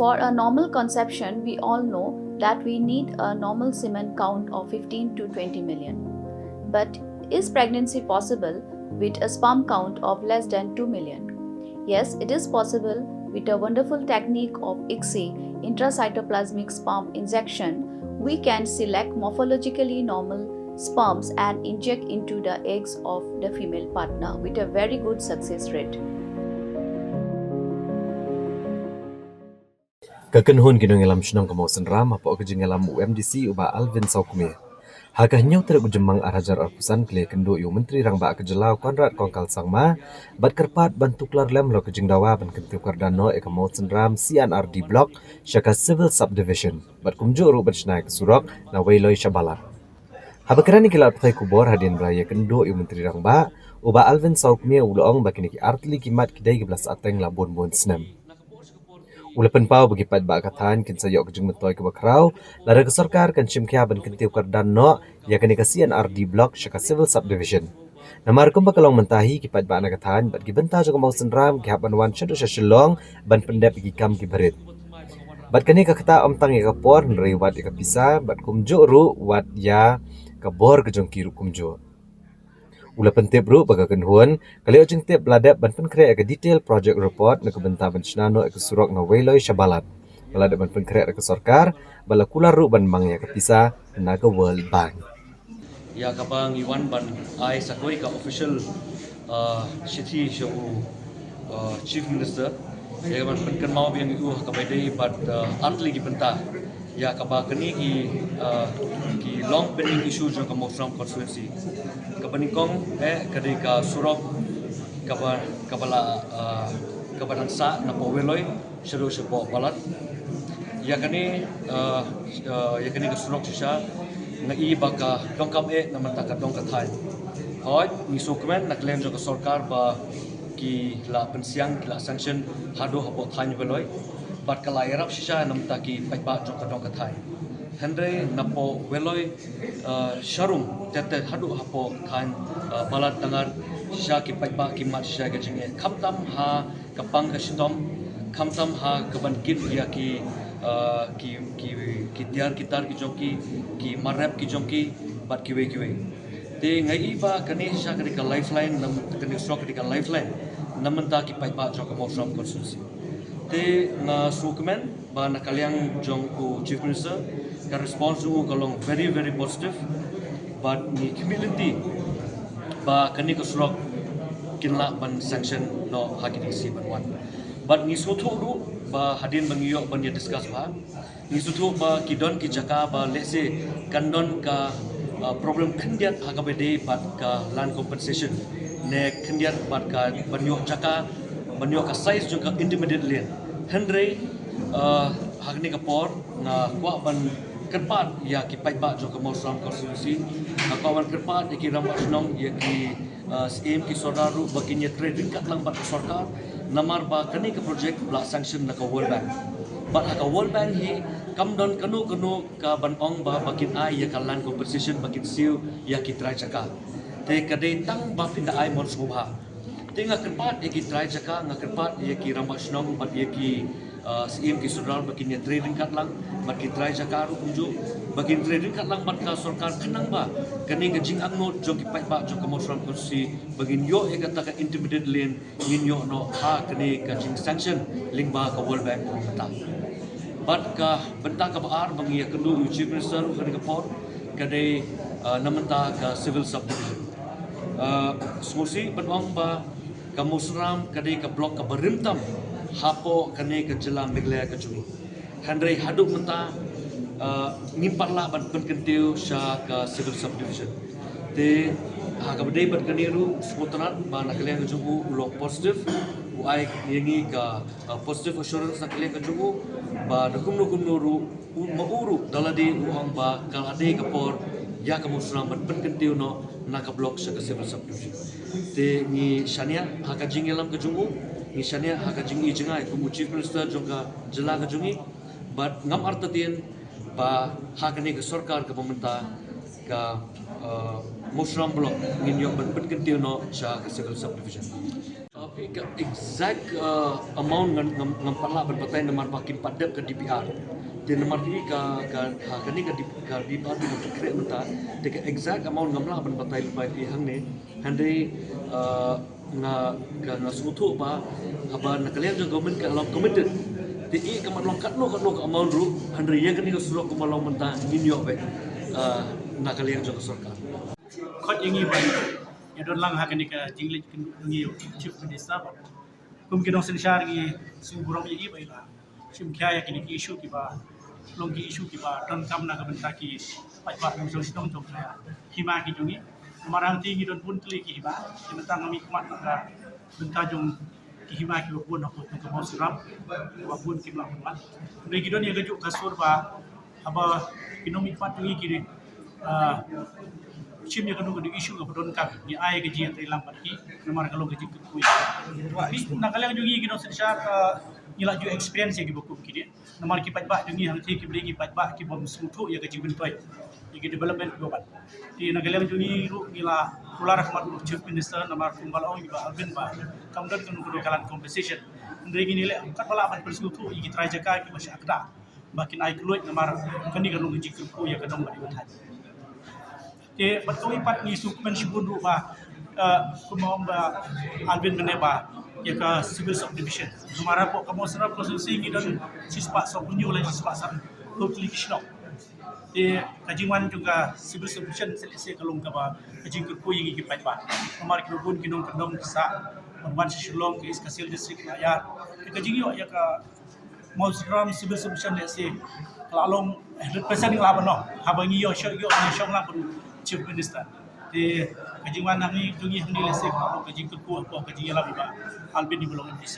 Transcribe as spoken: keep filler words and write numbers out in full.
For a normal conception, we all know that we need a normal semen count of fifteen to twenty million. But is pregnancy possible with a sperm count of less than two million? Yes, it is possible. With a wonderful technique of ICSI, intracytoplasmic sperm injection, we can select morphologically normal sperms and inject into the eggs of the female partner with a very good success rate. Ka kynhun ki nongïalam shnong ka Mawsynram hapoh ka jingïalam u M D C u Bah Alvin Sawkmie. Ha ka hynñiew tarik u Jymmang ar hajar arphew san ki la ïakynduh ïa u Myntri Rangbah ka jylla u Conrad Kongkal Sangma bad kyrpad ban tuklar lem halor ka jingdawa ban kyntiew kyrdan noh ïa ka Mawsynram C and R D Block sha ka Civil Subdivision bad kumjuh ruh ban shna ïa ka surok na Weiloi sha Balat. Haba kren ïa ki lad pathai khubor hadien ba la ïakynduh ïa u Myntri Rangbah, u Bah Alvin Sawkmie u la ong ba kine ki artylli ki mat ki dei kiba la sah teng la bun bun snem. U la pynpaw ba ki paidbah ka thaiñ kin sa ïoh ka jingmyntoi kaba khraw lada ka sorkar kan shim khia ban kyntiew kyrdan noh ïa kane ka C and R D Block sha ka Civil Subdivision. Namar kumba ka long mynta hi ki paidbah na ka thaiñ bad ki bynta jong ka Mawsynram ki hap ban wan shaduh sha Shillong ban pyndep ïa ki kam kiba rit. Bad kane ka ktah ym tang ïa ka por hynrei wat ïa ka pisa bad kumjuh ruh wat ïa ka bor ka jong ki ruh kumjuh. U la pyntip ruh ba ka kynhun ka la ïoh jingtip ba la dep ban pynkhreh ïa ka detail project report na ka bynta ban shna noh ïa ka surok na Weiloi sha Balat ba la dep ban pynkhreh da ka sorkar bad la kular ruh ban mang ïa ka pisa na ka World Bank. Ïa kaba ngi wan ban ai sa kawei ka official, uh, shithi sha u, uh, Chief Minister ïa kaban pynkynmaw biang ïa u ha kaba dei bad, uh, artylli ki bynta ïa kaba kane ki, uh, ki long pending issue jong ka Mawsynram constituency. Kaba nyngkong eh ka dei ka surok kaba, kaba la, uh, kaba dang sah na poh Weiloi shaduh sha poh Balat. Ïa kane, uh, uh, ïa kane ka surok shisha nga i ba ka donkam eh namar ta ka dong ka thaiñ. Hooid ngi sngewkmen na ka liang jong ka sorkar ba ki la pynsiang ki la sanction haduh hapoh thaiñ Weiloi. Bad ka la ïarap shisha namar ta ki paidbah jong ka dong ka thaiñ. Hynrei na poh Weiloi, uh, sharum tet tet haduh hapoh thaiñ, uh, Balat Dangar shisha ki paidbah ki mad shisha ka jingeh khamtam ha ka pang ka shitom khamtam ha kaban kit ïa ki, uh, ki, ki, ki tiar ki tar ki jong ki, ki marep ki jong ki bad kiwei kiwei. Te nga i ba kane shisha ka dei ka lifeline nam, kane surok ka dei ka lifeline namar ta ki paidbah jong ka Mawsynram constituency. Te nga sngewkmen ba na ka liang jong u Chief Minister ka response jong u ka long very very positive. Bad ngi khmih lynti ba kane ka surok kin lah ban sanction noh ha ki DC ban wan. Bad ngi sngewthuh ruh ba hadien ba ngi ïoh ban ïa discuss bha ngi sngewthuh ba ki don ki jaka ba lehse kan don ka, uh, problem khyndiat ha kaba dei bad ka land compensation ne khyndiat bad ka ban ïoh jaka ban ïoh ka size jong ka intermediate lane. Hynrei, uh, ha kane ka por nga kwah ban kyrpad ïa ki paidbah jong ka Mawsynram constituency, nga kwah ban kyrpad ïa ki rangbah shnong ïa ki, uh, syiem ki sordar ruh ba kin ïa trei ryngkat lang bad ka sorkar namar ba kane ka project la sanction na ka World Bank. Bad ha ka World Bank hi kam don kano kano ka ban ong ba ba kin ai ïa ka land compensation ba kin siew ïa ki trai jaka. Te ka dei tang ba phin da ai mon sngewbha. Te nga kyrpad ïa ki trai jaka, nga kyrpad ïa ki rangbah shnong bad ïa ki, uh, syiem ki sordar ba kin ïa trei ryngkat lang bad ki trai jaka ruh kumjuh ba kin trei ryngkat lang bad ka sorkar khnang ba kane ka jingangnud jong ki paidbah jong ka Mawsynram constituency ba ngin ïoh ïa kata ka intermediate lane ngin ïoh noh ha kane ka jingsanction lyngba ka World Bank mynta. Bad ka bynta kaba ar ba ngi ïa kynduh ïa u Chief Minister ruh kane ka por ka dei, uh, na bynta ka civil subdivision. Uh, sngewsih ban ong ba ka Mawsynram ka dei ka block kaba rim tam hapoh kane ka jylla Meghalaya ka jong ngi. Hynrei haduh mynta, uh, ngim pat lah ban pynkyntiew sha ka civil subdivision. Te ha kaba dei bad kane ruh sngewtynnat ba na ka liang ka jong u u long positive, u ai ïa ngi ka, uh, positive assurance na ka liang ka jong u ba da kumno kumno ruh u ma u ruh da lade u ong ba ka la dei ka por ïa ka Mawsynram ban pynkyntiew noh na ka block sha ka civil subdivision. Te ngi shaniah ha ka jingïalam ka jong u, ngi shaniah ha ka jingi jngai kum u Chief Minister jong ka jylla ka jong ngi. Bad ngam artatien ba ha kane ka sorkar kaba mynta ka, uh, Mawsynram block ngin ïoh ban pynkyntiew noh sha ka civil subdivision. Ka exact amount ngam pat lah ban batai namar ba kim pat dep ka D P R. Te namar kane ka ka ha kane ka D P R ba ngi khreh mynta, te ka exact amount ngam lah ban batai lypa ïa phi hangne. Hynrei nga ka nga sngewthuh ba haba na ka liang jong government ka long committed, te i ka mat long katno katno ka amount ruh, hynrei ïa kane ka surok kumba long mynta ngin ïoh beit na ka liang jong ka sorkar. Khot ïa ngi ban ïa don lang ha kane ka jingleit kynduh jong ngi u Chief Minister. Kum ki nongsynshar ngi sngewburom ïa i ba i la shim khia ïa kine ki issue kiba long ki issue kiba donkam na ka bynta ki paidbah nongshong shnong jong ka hima ki jong ngi. Namar hangtei ngi don bun tylli ki hima, ki bynta ngam mih khmat na ka bynta jong ki hima kiba bun hapoh jong ka Mawsynram, kiba bun kim lah ban wan. Hynrei ngi don ïa kajuh ka sur ba haba ki nongmihkhmat jong ngi ki shim ïa kano kano issue kaba donkam, ngi ai ka jingïatreilang bad ki namar ka long ka jingkyrkhu. Na ka liang jong ngi ki nongsynshar ngi la ju experience ïa kiba kum kine. Namar ki paidbah jong ngi hangtei ki briew ki paidbah ki bym sngewthuh ïa ka jingmyntoi ïa ki development kiba wan. Te na ka liang jong ngi ruh ngi la kular khmat u Chief Minister namar kumba la ong ïa i Bah Alvin ba kam don kano kano ka land compensation. Hynrei ngi leh katba lah ban pynsngewthuh ïa ki trai jaka kiba shah ktah ba kin ai kylluid namar kane ka long ka jingkyrkhu ïa ka dong bad ïa ka thaiñ. Te bad kawei pat ngi sngewkmen shibun ruh ba kumba ong Bah Alvin mynne ba ïa ka civil subdivision. Namar hapoh ka Mawsynram constituency ngi don shispah sawphew hynñiew lane shispah sanphew tylli ki shnong. Te ka jingwan jong ka civil subdivision sa lehse ka long kaba ka jingkyrkhu ïa ngi ki paidbah. Namar kiba bun ki nongkyndong ki sah ban wan sha Shillong, ka East Khasi Hills District la ïaid. Te ka jingïoh ïa ka Mawsynram civil subdivision lehse ka la long hundred percent ka la ban long haba ngi ïoh shong ïoh ngi shong lang bad u Chief Minister. Te ka jingwan hangne jong ngi hangne lehse ka la long ka jingkyrkhu hapoh ka jingïalam i Bah Alvin iba long MDC.